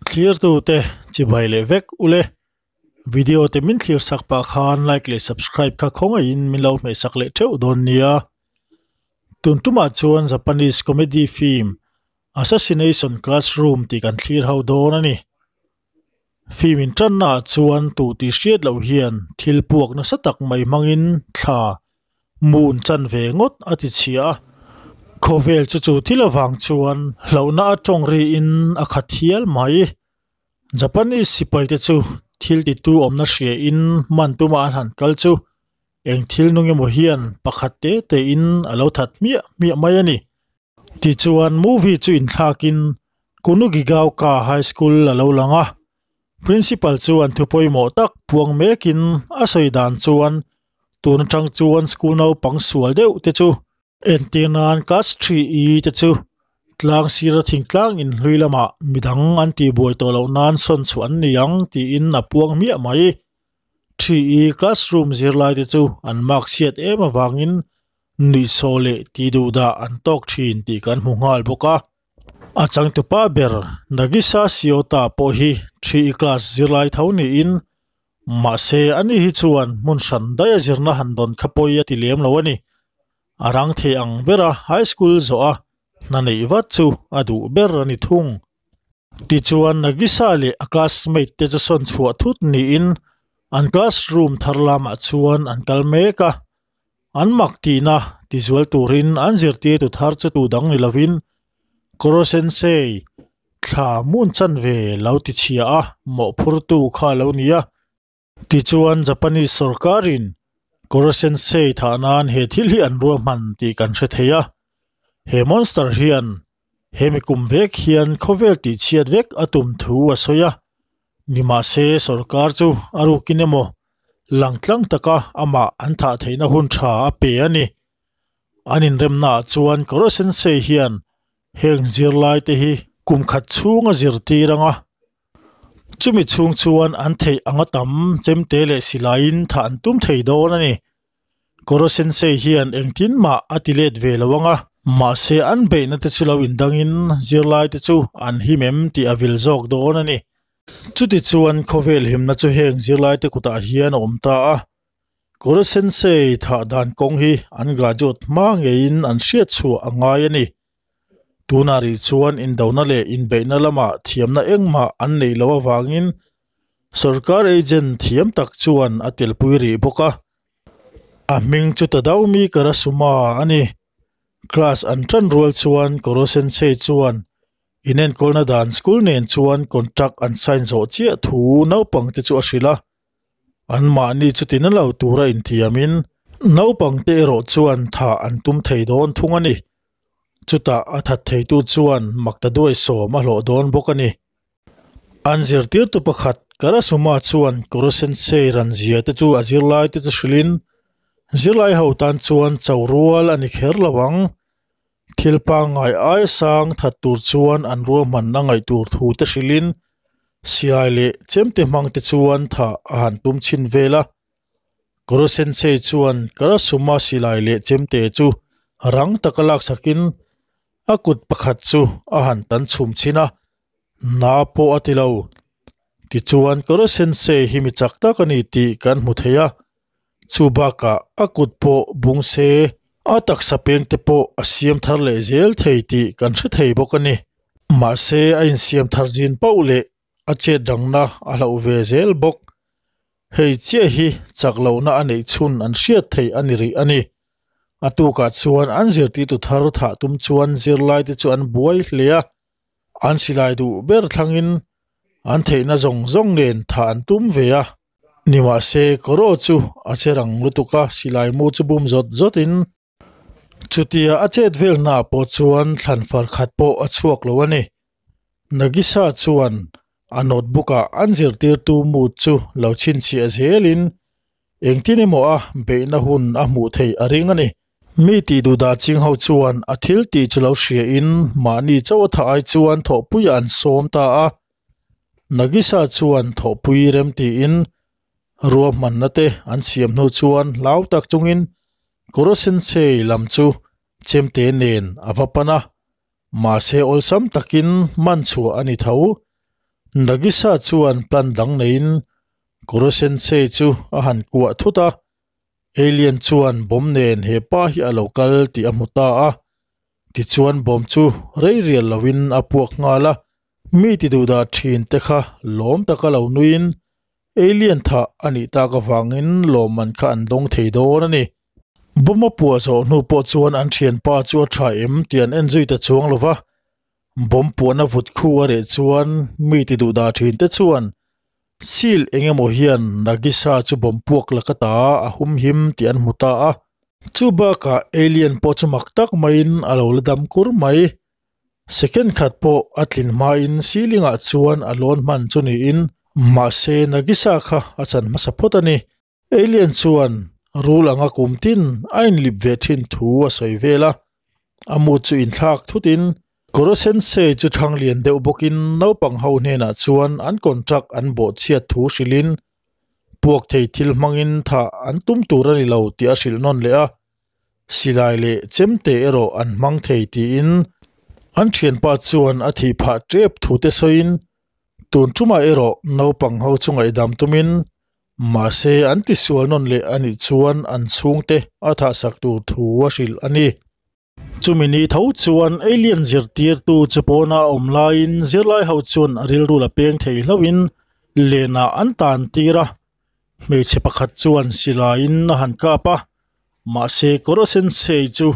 Thlirtute chibai leh vek ule. Video te min thlir sak pah khan like leh subscribe kha khawngaihin min lo hmeh sak leh theuh dawn nia. Tun tumah chuan Japanese comedy film Assassination Classroom tih kan thlir ho dawn a ni. Film intanna ah chuan tuh tih hriat loh hian thil puak nasa tak mai hmangin thla moon chan ve ngawt a ti chhia a. Khawvel chu chu thil avang chuan hlauhna a tawng riin a khat hial mai. Japanese sipai te chu thil titu awmna hria in man tuma an han kal chu eng thil nung emaw hian pakhat te te in a lo that hmiah hmiah mai a ni. Tichuan movie chu inthlakin Kunugigaoka High School a lo lang a, Principal chuan thu pawimawh tak puang mekin a sawi dan chuan tun atang chuan school naupang sual deuh te chu entir nan class 3E te chu tlang sira thingtlang inhlui lamah midang an tihbuai tawh loh nan sawn chhuah an ni ang tiin a puang miah mai. 3E classroom zirlai te chu an mark chhiat em avangin Nuihsawh leh tih duh dah an tawk thin tih kan hmu nghal bawk a. A changtupa ber Nagisa Shiota pawh hi 3E class zirlai tho niin mahse ani hi chuan hmun hran daih a zirna han dawn kha pawi a ti lem lo a ni. A rang thei ang bera high school zawh a hna neih vat chu a duh ber a ni thung. Tichuan Nagisa leh a classmate te chu sawn chhuah thut niin an classroom thar lamah chuan an kal mek a. An mak tihna tizual turin an zirtirtu thar chu tu dang ni lovin Koro Sensei thla mun chan ve lo ti chhia a mawhphurtu kha a lo ni a. Tichuan Japanese sorkarin Koro Sensei thah nan he thil hi an ruahman tih kan hre thei a. He monster hian hemi kum vek hian khawvel tihchhiat vek a tum thu a sawi a. Nimahse sorkar chu a rukin emaw langtlang taka amah an thah theihna hun tha a pe a ni. An inremnaah chuan Koro Sensei hian heng zirlai te hi kum khat chhung a zirtir ang a. Chumi chhung chuan an theih anga tam chemte leh silaiin thah an tum thei dawn a ni. Koro Sensei hian engtin mah a ti let ve lo ang a, mahse an beihna te chu lo indangin zirlai te chu an him em tih a vil zawk dawn a ni. Chuti chuan khawvel himna chu heng zirlai te kutah hian a awm ta a. Koro Sensei thah dan kawng hi an graduate hma ngeiin an hriat chhuah a ngai a ni. Tunah rih chuan indona leh inbeihna lamah thiamna engmah an neih loh avangin Sorkar agent thiam tak chuan a telpui rih bawk a. A hming chu Tadaomi Karasuma a ni. Class an tan rual chuan Koro Sensei chuan inenkawlna dan school nen chuan contract an sign zawh chiah thu naupangte chu a hrilh a. Anmahni chu tina lo tura inthiamin naupangte erawh chuan thah an tum thei dawn thung a ni. Chutah a that theitu chuan makta duai sawm a hlawh dawn bawk a ni. An zirtirtu pakhat Karasuma chuan Koro Sensei ran zia te chu a zirlai te chu hrilhin zirlai ho tan chuan cho rual a ni kher lo ang. Thil pangngai aia sang that tur chuan an ruahmanna ngaih tur thu te hrilhin siai leh chemte hmang te chuan thah a han tum chhin vel a. Koro Sensei chuan Karasuma silai leh chemte chu rang taka laksakin a kut pakhat chu a han tan chhum chhin a, na pawh a ti lo. Tichuan Koro Sensei hi mi chak tak a ni tih kan hmu thei a, chu bakah a kut pawh bung se a taksa peng te pawh a siam thar leh zel thei tih kan hre thei bawk a ni. Mahse a insiam thar zin pauh leh a chet dangna a hlauh ve zel bawk. Hei chiah hi chak lohna a neih chhun an hriat theih a ni rih a ni. A tukah chuan an zirtirtu thar thah tum chuan zirlai te chu an buai hle a, an silai duh ber thlangin an theihna zawng zawng nen thah an tum ve a. Nimahse, Koro chu a che rang lutuk a, silai mu chu bum zawt zawtin Chutia a chet velnaah pawh chuan thlan far khat pawh a chhuak lo a ni. Nagisa chuan a notebook ah an zirtirtu mood chu lo chhinchhiah zelin engtin emaw a beihna hun a hmuh theih a ring a ni. Mi tih duhdah ching ho chuan a thil tih chu lo hria in mahni chauh a thah ai chuan thawhpuiah an sawm ta a. Nagisa chuan thawhpui rem tiin ruahmanna te an siam hnu chuan hlau tak chungin Koro Sensei lam chu chemte nen a va pan a, mahse awlsam takin man chhuah a ni tho. Nagisa chuan plan dang neiin Koro Sensei chu a han kuah thut a, Alien chuan bomb nen he pa hi a lo kal tih a hmu ta a. Tichuan bomb chu rei rial loin a puak nghal a, mi ti duhdah thin te kha lawm taka lo nuiin Alien thah a nih tak avangin lawmman kha an dawng thei dawn a ni. Bomb a puah zawh hnu pawh chuan an thianpa chu a tha em tih an en zui ta chuang lo va, bomb puahna vut khu a reh chuan mi ti duhdah thin te chuan Seal eng emaw hian Nagisa chu bomb puak laka ta a hum him tih an hmu ta a. Chu bakah alien pawh chu mak tak maiin a lo la dam kur mai. Second khat pawh a tlin hmain ceiling ah chuan a lawn hman chu niin mahse Nagisa kha a chan hmasa phawt a ni. Alien chuan rul anga kum tin a inlip ve thin thu a sawi vel a, a mu chu inthlak thutin Koro Sensei chu thang lian deuh bawkin naupang ho hnenah chuan an contract an bawhchhiat thu hrilhin puak thei thil hmangin thah an tum tur a ni lo tih a hrilh nawn leh a, silai leh chemte erawh an hmang thei tiin an thianpa chuan a thih phah tep thu te sawiin tun tumah erawh naupang ho chu ngaihdam tumin Mahse, an tisual nawn leh a nih chuan an chhungte a thahsak tur thu a hrilh a ni. Chumi ni tho chuan alien zirtirtu chu pawna a awm laiin zirlai ho chuan a rilru la peng thei hlauhin lenah an tan tir a. Hmeichhe pakhat chuan silaiin a han kap a, mahse Koro Sensei chu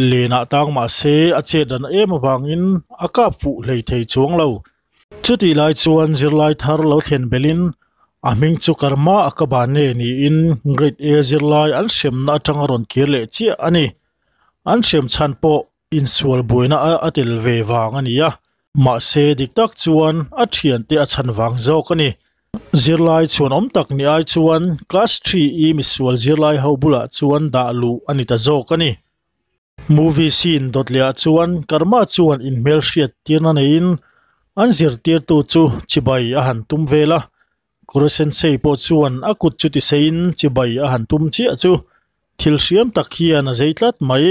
lenah tang mahse a chet ran em avangin a kap fuh hlei thei chuang lo. Chutih lai chuan zirlai thar lo thlen belhin a hming chu Karma Akabane niin Grade A zirlai an hremna atanga rawn kir leh chiah a ni. An hrem chhan pawh insual buaina a tel ve vang a ni a, mahse dik tak chuan a thiante a chhan vang zawk a ni. Zirlai chhuanawm tak ni ai chuan Class 3 i misual zirlai ho bulah chuan dah luh a ni ta zawk a ni. Movie scene dawt leh ah chuan Karma chuan inhmelhriat tirna neiin an zirtirtu chu chibai a han tum vel a, Koro Sensei pawh chuan a kut chu tiseiin chibai a han tum chiah chu thil hriam tak hian a zei tlat mai.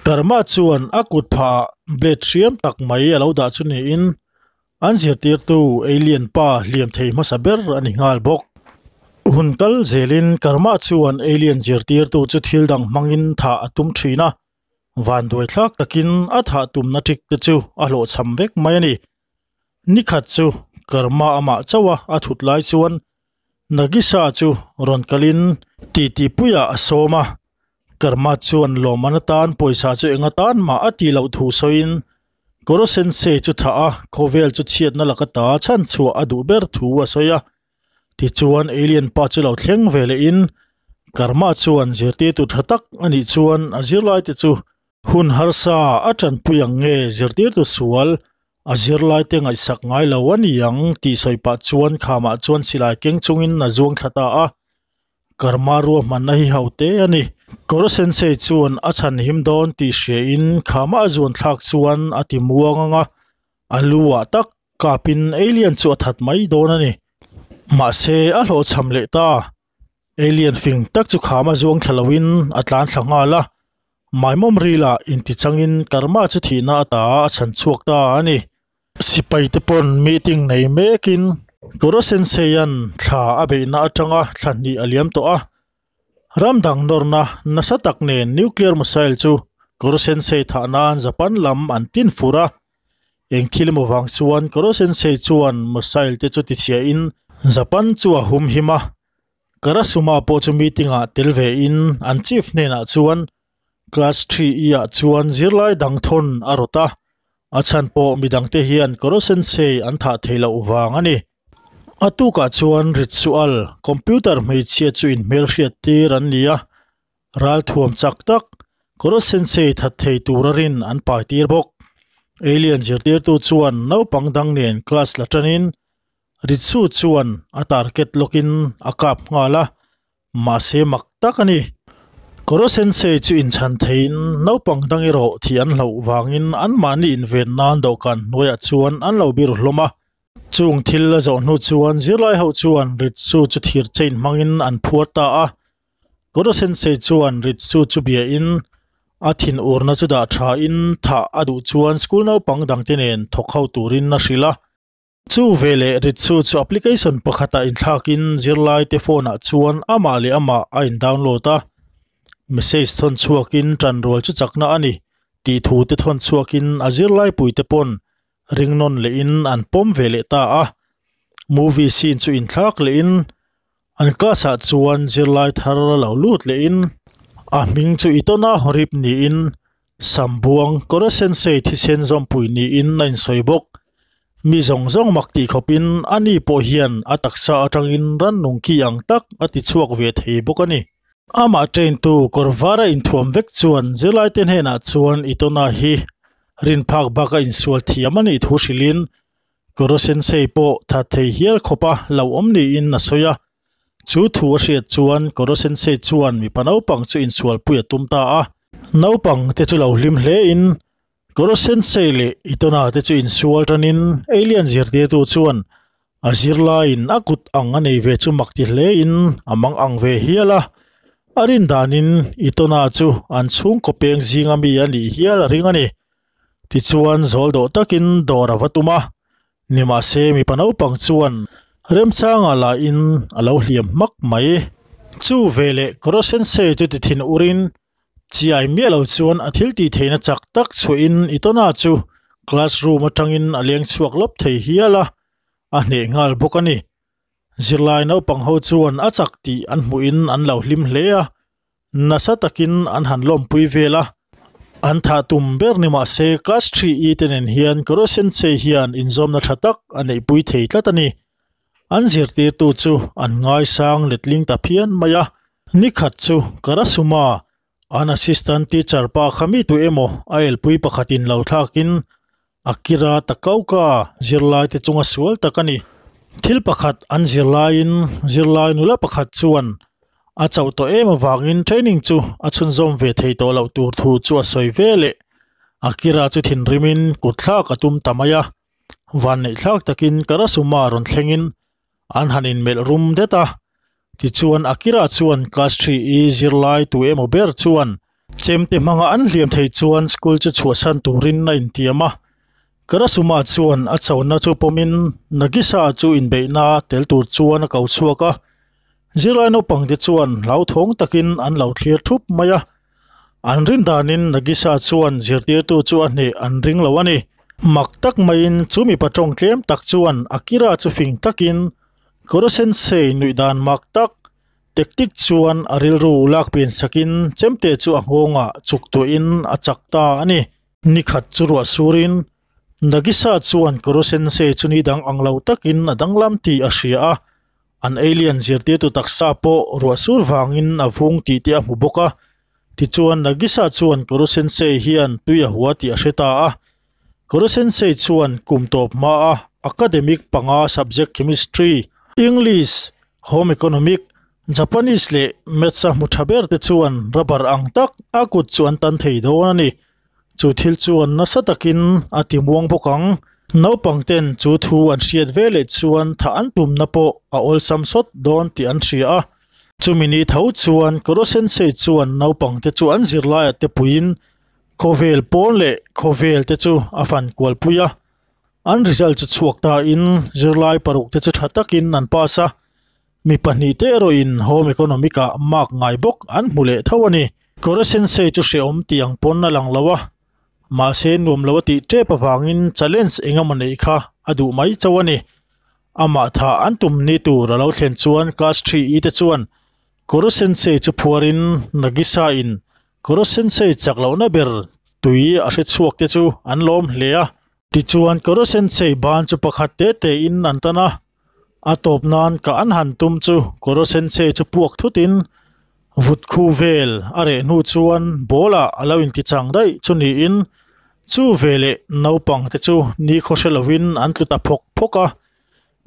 Karma chuan a kut phah ah blade hriam tak mai a lo dah chu niin An zirtirtu alien pa hliam thei hmasa ber a ni nghal bawk. Hun kal zelin Karma chuan alien zirtirtu chu thil dang hmangin thah a tum thin a, vanduai thlak takin a thah tumna ṭik te chu a hlawhchham vek mai a ni. Nikhat chu Karma amah chauha a thut lai chuan Nagisa chu rawn kalin titi puiah a sawm a, Karma chuan lawmman atan pawisa chu eng atan mah a tih loh thu sawiin Koro Sensei chu thah a, khawvel chu chhiatna laka ta chhan chhuah a duh ber thu a sawi a. Tichuan alien pa chu lo thleng ve lehin Karma chuan zirtirtu tha tak a nih chuan a zirlaite chu hun harsa a tanpui ang nge zirtirtu sual a zirlaite ngaihsak ngai lo a ni ang tih sawi pah chuan khamah chuan silai keng chungin a zuang thla ta a. Karma ruahmanna hi ho te a ni. Koro Sensei chuan a chhan him dawn tih hriain khama a zuan thlak chuan a ti muang ang a, a lu ah tak kapin alien chu a that mai dawn a ni. Mahse a hlawhchham leh ta. Alien fing tak chu khama zuang thla loin a tlan thla nghal a, maimawm rila intichangin Karma chu thihna ata a chhan chhuak ta a ni. Sipai te pawn meeting nei mekin Koro Sensei-a'n thla a beihna atanga thla hnih a liam tawh a. Ram dang nawrna nasa tak nen nuclear missile chu Koro Sensei thah nan Japan lam an tin fur a. Eng thil emaw vang chuan Koro Sensei chuan missile te chu tichhiahin Japan chu a hum him a. Karasuma pawh chu meeting-ah tel vein an chief hnenah chuan Class 3E ah chuan zirlai dang thawn a rawt a, a chhan pawh midangte hian Koro Sensei an thah theih loh vang a ni. A tukah chuan Ritsual, computer hmeichhia chu inhmelhriat tir an ni a, ralthuam chak tak Koro Sensei that thei tura rin an pai tir bawk. Alien zirtirtu chuan naupang dang nen class la tanin Ritsu chuan a target lawkin a kap nghal a, Mahse mak tak a ni. Koro Sensei chu inchhan theiin naupang dang erawh thih an hlauh vangin anmahni inven nan dawhkan hnuaiah chuan an lo biru hlawm a. Chung thil a zawh hnu chuan zirlai ho chuan Ritsu chu thir chain hmangin an phuar ta a. Koro Sensei chuan Ritsu chu biain a thin urna chu dah thain thah a duh chuan school naupang dangte nen thawk ho turin a hrilh a. Chu veleh Ritsu chu application pakhatah inthlakin zirlaite phone-ah chuan amah leh amah a in-download a. Message thawn chhuakin ṭanrual chu chakna a ni tih thu te thawn chhuakin a zirlaipuite pawn ring nawn lehin an pawm ve leh ta a. Movie scene chu inthlak lehin an class-ah chuan zirlai thar lo lut lehin a hming chu Itona Horib niin Sambuang Koro-sensei thisen zawmpui niin a insawi bawk. Mi zawng zawng mak tih khawpin ani pawh hian a taksa atangin rannung ki ang tak a ti chhuak ve thei bawk a ni. Amah train-tu kawr var a inthuam vek chuan zirlaite hnenah chuan Itona hi rinphak bak a insual thiam a nih thu hrilhin Koro-sensei pawh that thei hial khawpa lo awm niin a sawi a. Chu thu a hriat chuan Koro-sensei chuan mipa naupang chu insualpui a tum ta a. Naupang te chu lo hlim hlein Koro-sensei leh Itona te chu insual tanin alien zirtirtu chuan a zirlaiin a kut ang a nei ve chu mak ti hlein a mang ang ve hial a. A rin danin Itona chu an chhungkaw peng zinga mi a nih hial a ring a ni. Tichuan zawl dawh takin dawr a va tum a, nimahse mipa naupang chuan remchanga lahin a lo hliam hmak mai. Chu veleh Koro-sensei chu ti thin urin Chiai miah lo chuan a thil tih theihna chak tak chhuahin Itona chu classroom atangin a leng chhuak lawp thei hial a, a hneh nghal bawk a ni. Zirlai naupang ho chuan a chak tih an hmuhin an lo hlim hle a, nasa takin an han lawmpui vel a. An thah tum ber ni mah se class 3E te nen hian Koro-sensei hian inzawmna tha tak a neihpui thei tlat a ni. An zirtirtu chu an ngaisang letling ta phian mai a. Nikhat chu Karasuma, an assistant teacher pa kha mi tu emaw a elpui pakhatin lo thlakin Akira Takaoka zirlai te chunga sual tak a ni. Thil pakhat an zirlaiin zirlai nula pakhat chuan a chauh tawh em avangin training chu a chhunzawm ve thei tawh loh tur thu chu a sawi ve leh. Akira chu thinrimin kutthlak a tum ta mai a. Vanneihthlak takin Karasuma rawn thlengin an han inmelh rum det a. Tichuan Akira chuan class 3E zirlai tu emaw ber chuan chemte hmanga an hliam thei chuan school chu chhuahsan turin a intiam a. Karasuma chuan a chona chu pawmin Nagisa chu inbeihna tel tur chuan a ko chhuak a. Zirlai naupangte chuan hlauthawng takin an lo thlir thup mai a. An rin danin Nagisa chuan zirtirtu chu a hneh an ring lo a ni. Mak tak maiin chu mipa tawng tlem tak chuan Akira chu fing takin Koro-sensei nuih dan mak tak tactic chuan a rilru lak pian sakin chemte chu a nghawngah chuk tuahin a chak ta a ni. Nikhat chu ruah surin Nagisa chuan Koro-sensei chu ni dang ang lo takin a danglam tih a hria a, An alien zirtirtu taksa pawh ruah sur vangin a vung tih te a hmu bawk a. Tichuan Nagisa chuan Koro-sensei hian tui a hua tih a hre ta a. Koro-sensei chuan kum tawp hma a academic panga subject Chemistry, English, Home Economic, Japanese leh Maths a hmu tha ber te chuan rubber ang tak a kut chu an tan thei dawn a ni. Chu thil chuan nasa takin a ti muang bawk ang. Naupang ten chu thu an hriat ve leh chuan thah an tumna pawh a awlsam sawt dawn tih an hria a. Chumi ni tho chuan Koro-sensei chuan naupang te chu an zirlaiah te puiin khawvel pawn leh khawvel te chu a fan kualpui a. An result chu chhuak ta in zirlai paruk te chu tha takin an pass a. Mi pahnihte erawhin Home Economic-ah mark ngai bawk an hmu leh tho a ni. Koro-sensei chu hrehawm tih ang pawn a lang lo a, mahse nuam lo a tih tep avangin challenge eng emaw neih kha a duh mai chauh a ni. Amah tha an tum ni tur a lo thlen chuan class 3E te chuan Koro-sensei chu phuarin Nagisa-in Koro-sensei chak lohna ber tui a hre chhuak te chu an lawm hle a. Tichuan Koro-sensei ban chu pakhat te tein an tan a. A tawp nan ka an han tum chu Koro-sensei chu puak thutin vut khu vel a reh hnu chuan ball ah a lo inti chang daih chu niin chu veleh naupang te chu nikhaw hre lovin an tlu ta phawk phawk a.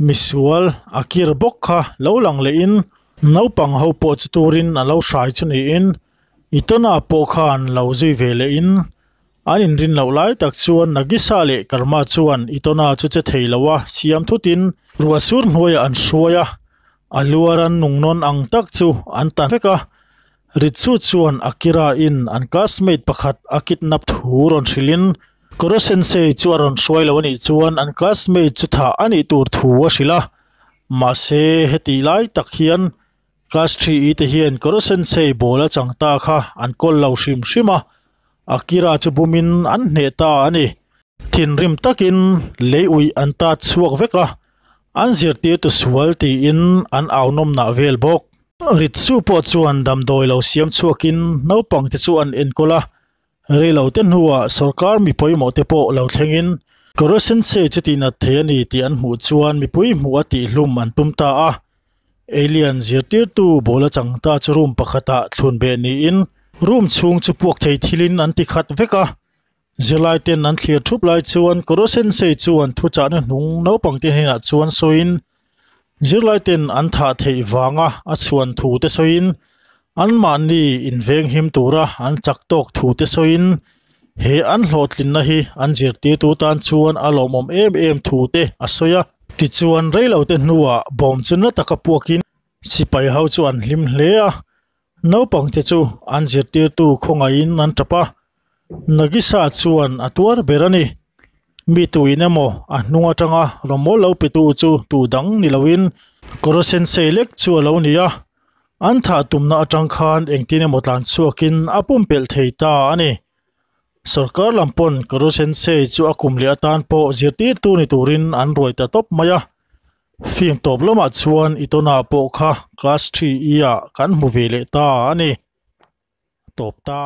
Misual a kir bawk kha lo lang lehin naupang ho pawh chu turin a lo hrai chu niin Itona pawh khan lo zui ve lehin An inrin loh lai tak chuan Nagisa leh Karma chuan Itona chu che thei lo a, siam thutin ruah sur hnuaiah an hruai a, a luar an nung nawn ang tak chu an ta vek a. Ritsu chuan Akira in an classmate pakhat a kidnap thu rawn hrilhin Koro Sensei chu a rawn hruai lo anih chuan an classmate chu thah a nih tur thu a hrilh a. Mahse, hetih lai tak hian Class 3E te hian Koro Sensei ball a chang ta kha an kawl lo hrim hrim a, Akira chu bumin an hneh ta a ni. Thinrim takin lei uih an tat chhuak vek a, an zirtirtu sual tiin an au nawmnah vel bawk. Ritsu pawh chuan damdawi lo siam chhuakin naupang te chu an enkawl a, Reilo te hnuah sorkar mi pawimawh te pawh lo thlengin Koro Sensei chu tihnat thei a ni tih an hmuh chuan mipui hmuh a tihhlum an tum ta a. Alien zirtirtu ball a chang ta chu room pakhatah thlun beh niin room chhung chu puak thei thilin an ti khat vek a. Zirlai ten an thlir thup lai chuan Koro Sensei chuan thuchahna hnung naupang te hnenah chuan sawiin Zirlai ten an thah theih vanga a chhuan thu te sawiin, anmahni inveng him tura an chak tawk thu te sawiin, he an hlawhtlinna hi an zirtirtu tan chuan a lawmawm em em thu te a sawi a. Tichuan reilo te hnuah bawm chu na taka puakin sipai ho chu an hlim hle a, naupang te chu an zirtirtu khawngaihin an tap a, Nagisa chuan a tuar ber a ni. Mi tuin emaw a hnung atanga rawmawl lo petu chu tu dang ni loin Koro Sensei lek chu a lo ni a. An thah tumna atang khan engtin emaw tlan chhuakin a pumpelh thei ta a ni. Sorkar lam pawn Koro Sensei chu a kum leh atan pawh zirtirtu ni turin an ruai ta tawp mai a. Film tawp lamah chuan Itona pawh kha Class 3E ah kan hmu ve leh ta a ni. Tawp ta.